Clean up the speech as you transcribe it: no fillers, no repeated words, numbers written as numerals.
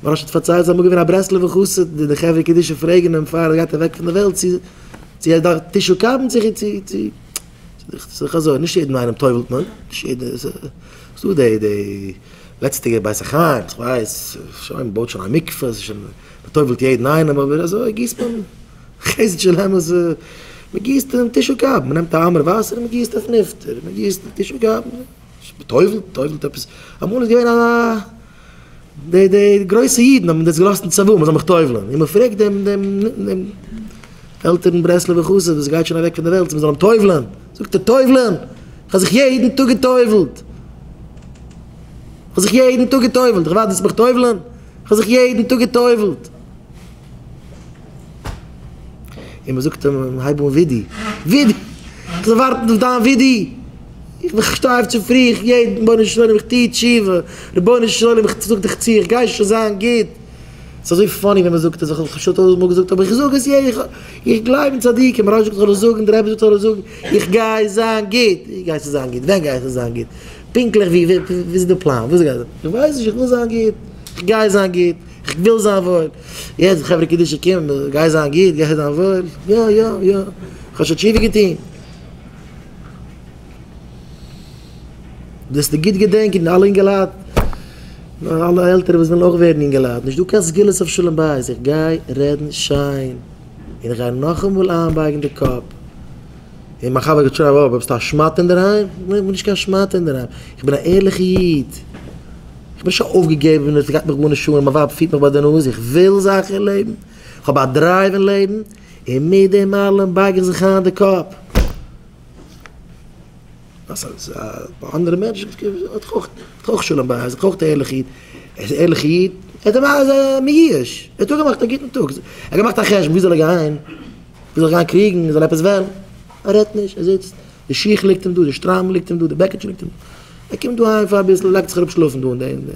מוהראש האט פארציילט ס'איז אמאל געווען א ברסלב'ער חסיד, די חברה קדישא פרעגן אים פאר ער גייט אוועק פון די וועלט צו צו ער דארף תשעה קבין צו צו צו ס'איז דאך אזוי נישט יעדן איינעם טובל'ט מען, נישט יעדער, ס'איז דא די די לעצטיגע בית החיים, כ'ווייס, שוין מ'בויט שוין א מקווה, ס'איז שוין מ'טובל'ט יעדן איינעם אבער אזוי גיסט מען חסד של אמת, מ'גיסט אין תשעה קבין, מ'נעמט א עמער וואסער און מ'גיסט אויפן נפטר, מ'גיסט תשעה קבין, מ'טובל'ט, טובל'ט עפעס, אמאל איז געווען א. די די גרויסע אידן האבן דאס געלאזט אין צוואה מ'זאל מיך טובל'ען, און מ'פרעגט דעם דעם דעם עלטערן ברסלב'ער חסיד וואס גייט שוין אוועק פון די וועלט צו מ'זאל אים טובל'ען, זאגט ער טובל'ען? כ'האב זיך יעדן טאג געטובל'ט! כ'האב זיך יעדן טאג געטובל'ט! איך ווארט דו זאלסט מיך טובל'ען? כ'האב זיך יעדן טאג געטובל'ט! און מען זאגט אים הייב אן ווידי, ווידי! איך זאל ווארטן אויף דיין ווידי? איך שטיי אויף צופרי, איך יעדן, רבונו של עולם איך טו תשובה, רבונו של עולם איך זאג דיך צו איך גיי שוין זיין גוט. ס'איז אזוי funny ווען מען זאגט עס, איך האב שוין טויזנט מאל געזאגט אבער איך זאג עס יעדע, איך גלייב אין צדיקים, מוהרא"ש זאגט איך זאל עס זאגן, דער רבי זאגט איך זאל עס זאגן, איך גיי זיין גוט, ווי גייסטו זיין גוט? ווען גייסטו זיין גוט? פונקטליך ווי, ווי איז די פלאן? וואס גייט זיין? איך ווייס נישט, איך וויל זיין גוט, איך גיי זיין גוט. איך וויל זיין וואויל. יעצט חברה קדישא קומען, גיי זיין גוט, גיי זיין וואויל. יא יא יא. איך האב שוין תשובה געטון. זאלסטו גוט געדענקען אלע אינגעלייט, אלע עלטערע וואס ווילן אויך ווערן אינגעלייט, נישט דא קיין סגולות אויף שלום בית, איך גיי רעדן שיין, און איך גיי נאכאמאל איינבייגן די קאפ. און מיין חבר גייט שרייבן, אוי ביסטו א שמאטע אינדערהיים? ניין איך בין נישט קיין שמאטע אינדערהיים, איך בין א ערליכע איד. איך בין נישט א אויפגעגעבענער, ס'גייט מיך גארנישט אן, מיין ווייב פירט מיך ביי די נאז, איך וויל זאכן אין לעבן, איך האב א drive אין לעבן, און מיט דעם אלעם בייג איך זיך איין די קאפ. א אנדערע מענטש האט אויך אויך שלום בית, האט אויך א ערליכע איד, ער איז א ערליכע איד, ער איז מייאש, ער האט אפגעמאכט א גוטן טאג, ער האט געמאכט א חשבון, ווי זאל ער גיין? ווי זאל איך גיין קריגן? זאל עפעס וועלן? ער רעדט נישט, ער זיצט. די שיך ליגט אים דא, די שטריימל ליגט אים דא, די בעקיטשע ליגט אים דא. ער קומט דא אהיים פאר אביסל, לייגט זיך אראפ שלאפן דא אין דעם.